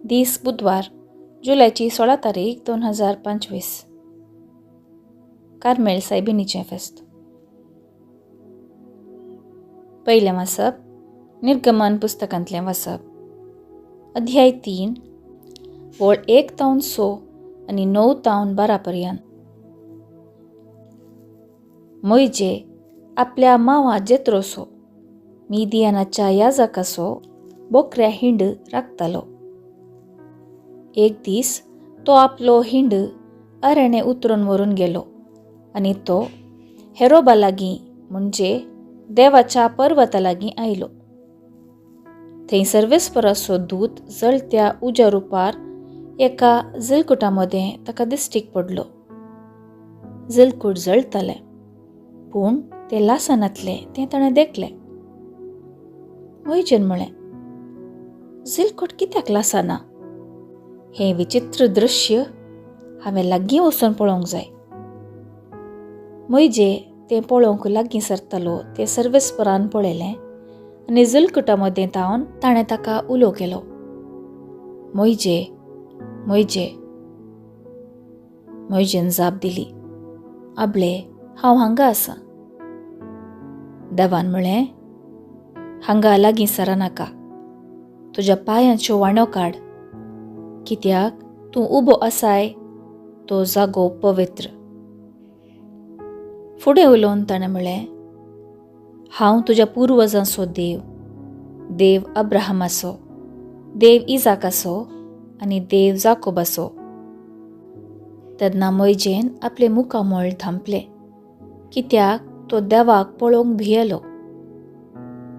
दीस बुधवार, जुलयची 16 तारीख 2025. कार्मेल सायबिणीचें फेस्त. पयलें वाचप निर्गमन पुस्तकांतलें वाचप, अध्याय 3, वळ 1 तावन 6 आनी 9 तावन 12 पर्यंत. मोयजे आपल्या मावा जेत्रोसो मिदियानाच्या याजकासो बोकऱ्या हिंड राखतालो. एक दीस तो आपलो हिंड अरणे उतरून व्हरून गेलो आनी तो हेरोबा लागीं म्हणजे देवाच्या पर्वता लागीं आयलो. थंय सर्वेस्पराचो दूत जळत्या उज्या रुपार एका जिलकुटा मदें ताका दिश्टीक पडलो. जिलकूट जळतालें पूण तें लासनातलें तें ताणें देखलें. मोयजेन म्हळें, जिलकूट कित्याक लासना? हें विचित्र दृश्य हांवें लागीं वचून पळोवंक जाय. मोयजे तें पळोवंक लागीं सरतालो तें सर्वेस्परान पळयलें आनी जिलकुटा मदें तावन ताणें ताका उलो केलो, मोयजे, मोयजे. मोयजेन जाप दिली, आबळे, हांव हांगा आसा. देवान म्हळें, हांगा लागीं सरानाका, तुज्या पांयांच्यो वाणो काड, कित्याक तूं उबो आसाय तो जागो पवित्र. फुडें उलोवन ताणें म्हळें, हांव तुज्या पुर्वजांचो देव, देव अब्राहमाचो, देव इजाकाचो आनी देव जाकोबाचो. तेन्ना मोयजेन आपलें मुखामळ धांपलें, कित्याक तो देवाक पळोवंक भियेलो.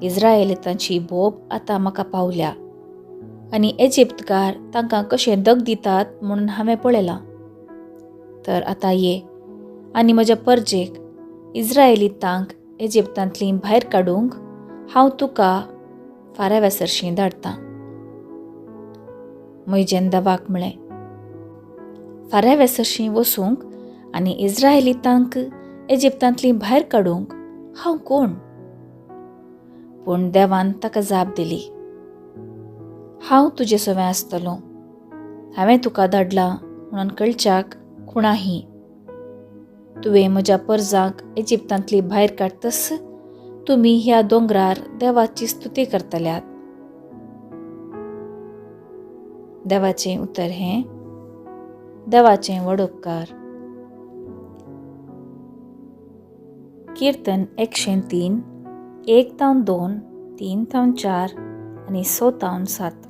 इज्रायेलितांची बोब आतां म्हाका पावल्या आनी इजिप्तकार तांकां कशें दग दितात म्हणून हांवें पळयलां. तर आतां ये आनी म्हज्या परजेक इज्रायेलितांक इजिप्तांतलीं भायर काडूंक हांव तुका फाराव्या सरशीं धाडटां. मोयजेन देवाक म्हळें, फाराव्या सरशीं वचूंक आनी इज्रायेलितांक इजिप्तांतलीं भायर काडूंक हांव कोण? पूण देवान ताका जाप दिली, हांव तुजे सवें आसतलो, हांवें तुका धाडलां म्हणून कळच्याक खुणाही. तुवें म्हज्या परजांक इजिप्तांतली भायर काडटस तुमी ह्या दोंगरार देवाची स्तुती करतल्यात. देवाचें उतर हें देवाचें व्हड उपकार. कीर्तन 103, 1 तावन 2, 3 तावन 4 आनी 6 तावन 7.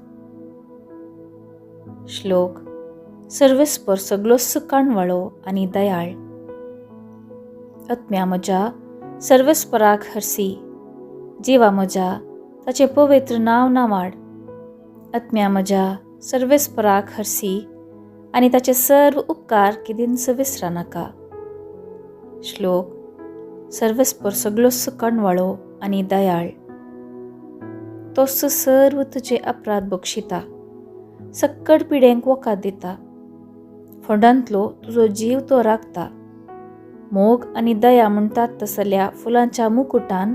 श्लोक सर्वेस्पर सगळोच काणवाळो आनी दयाळ. आत्म्या म्हज्या सर्वेस्पराक हरसी, जिवा म्हज्या ताचें पवित्र नांव नावाड. आत्म्या म्हज्या सर्वेस्पराक हरसी आनी ताचे सर्व उपकार केदींच विसरा नाका. श्लोक सर्वेस्पर सगळोच कणवाळो आनी दयाळ. तोच सर्व तुजे अपराध बक्षिता, सक्कड पिड्यांक वखद दिता, फोंडांतलो तुजो जीव तो राखता. मोग आनी दया म्हणटात तसल्या फुलांच्या मुकुटान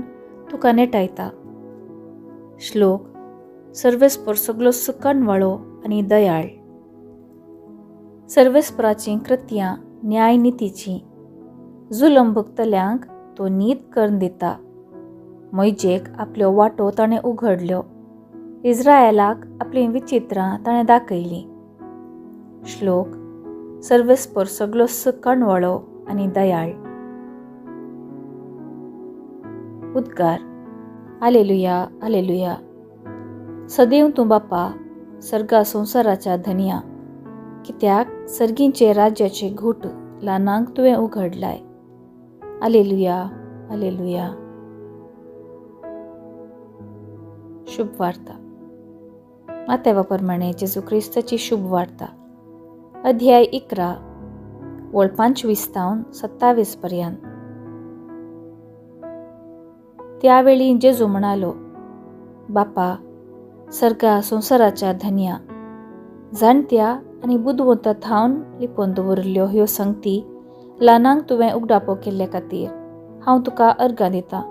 तुका नेटायता. श्लोक सर्वेस्पर सगळोच कणवाळो आनी दयाळ. सर्वेस्पराचीं कृत्यां न्याय नितीचीं, जुलम भोगतल्यांक तो नीत करून दिता. मोयजेक आपल्यो वाटो ताणें उघडल्यो, इज्रायलाक आपलीं विचित्रां ताणें दाखयलीं. श्लोक सर्वेस्पर सगळोच कणवळो आनी दयाळ. उद्गार आलेलुया, आलेलुया. सदैव तूं बापा सर्गा संवसाराच्या धनया, कित्याक सर्गींचे राज्याचे घूट ल्हानांक तुवें उघडलाय. आलेलुया, आलेलुया. शुभ वार्ता. मातेवा प्रमाणे जेजू क्रिस्ताची शुभ वार्ता, अध्याय 11, वळ 25 तावन 27 पर्यंत. त्यावेळी जेजू म्हणालो, बापा सर्गा संवसाराच्या धनया, जाणत्या आनी बुदवंता थावन लिपोवन दवरिल्ल्यो ह्यो संगती ल्हानांक तुवें उगडापो केल्ले खातीर हांव तुका अर्गां दितां.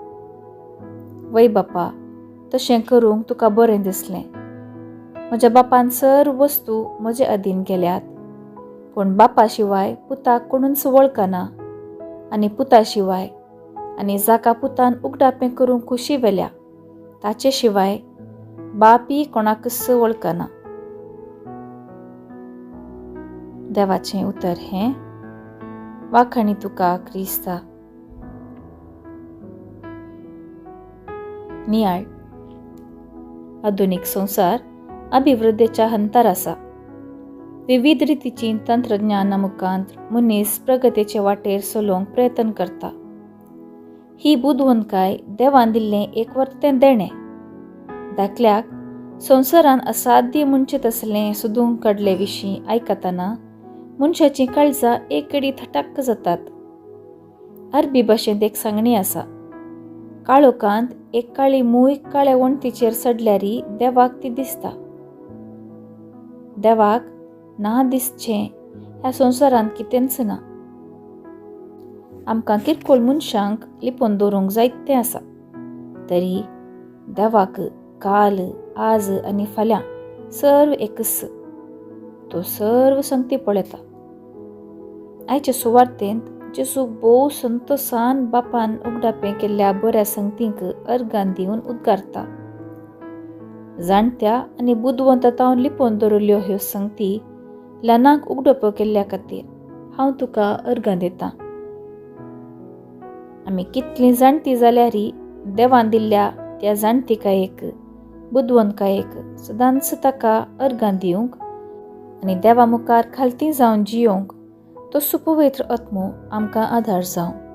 वय बापा, तशें करूंक तुका बरें दिसलें. म्हज्या बापान सर्व वस्तू म्हजे अधीन केल्यात, पूण बापा शिवाय पुताक कोणूच वळखना आनी पुता शिवाय आनी जाका पुतान उगडापें करूंक खुशी वेल्या ताचे शिवाय बापी कोणाकच वळखना. देवाचें उतर हें. वाखाणी तुका क्रिस्ता. नियाळ. आधुनीक संवसार अभिवृद्धीच्या हंतार आसा. विविध रितीचीं तंत्रज्ञाना मुखांत मनीस प्रगतीचे वाटेर चलोवंक प्रयत्न करता. ही बुदवंतकाय देवान दिल्लें एक वर्तें देणें. धाकल्याक संवसारान असाध्य म्हणचे तसलें सोदूंक काडले विशीं आयकतना मनशाचीं काळजां एक कडी थटाक्क जातात. अरबी भाशेंत एक सांगणी आसा, काळोखांत एक काळी मूय काळ्या वण्टीचेर चडल्यारी देवाक ती दिसता. देवाक ना दिसचें ह्या संवसारांत कितेंच ना. आमकां किरकोळ मनशांक लिपोवन दवरूंक जायतें आसा, तरी देवाक काल, आज आनी फाल्यां सर्व एकच. तो सर्व संगती पळयता. आयचे सुवार्तेंत जेजू भोव संतोसान बापान उगडापें केल्ल्या बऱ्या संगतींक अर्गान दिवन उद्गारता. जाणत्या आनी बुदवंत तावन लिपोवन दवरिल्ल्यो ह्यो संगती ल्हानांक उगडोप्यो केल्ल्या खातीर हांव तुका अर्गां दितां. आमी कितलीं जाणटी जाल्यारी देवान दिल्ल्या त्या जाणटिकायेक, बुदवंतकायेक सदांच ताका अर्गां दिवंक आनी देवा मुखार खालती जावन जियोवंक तो सुपवित्र आत्मो आमकां आदार जावं.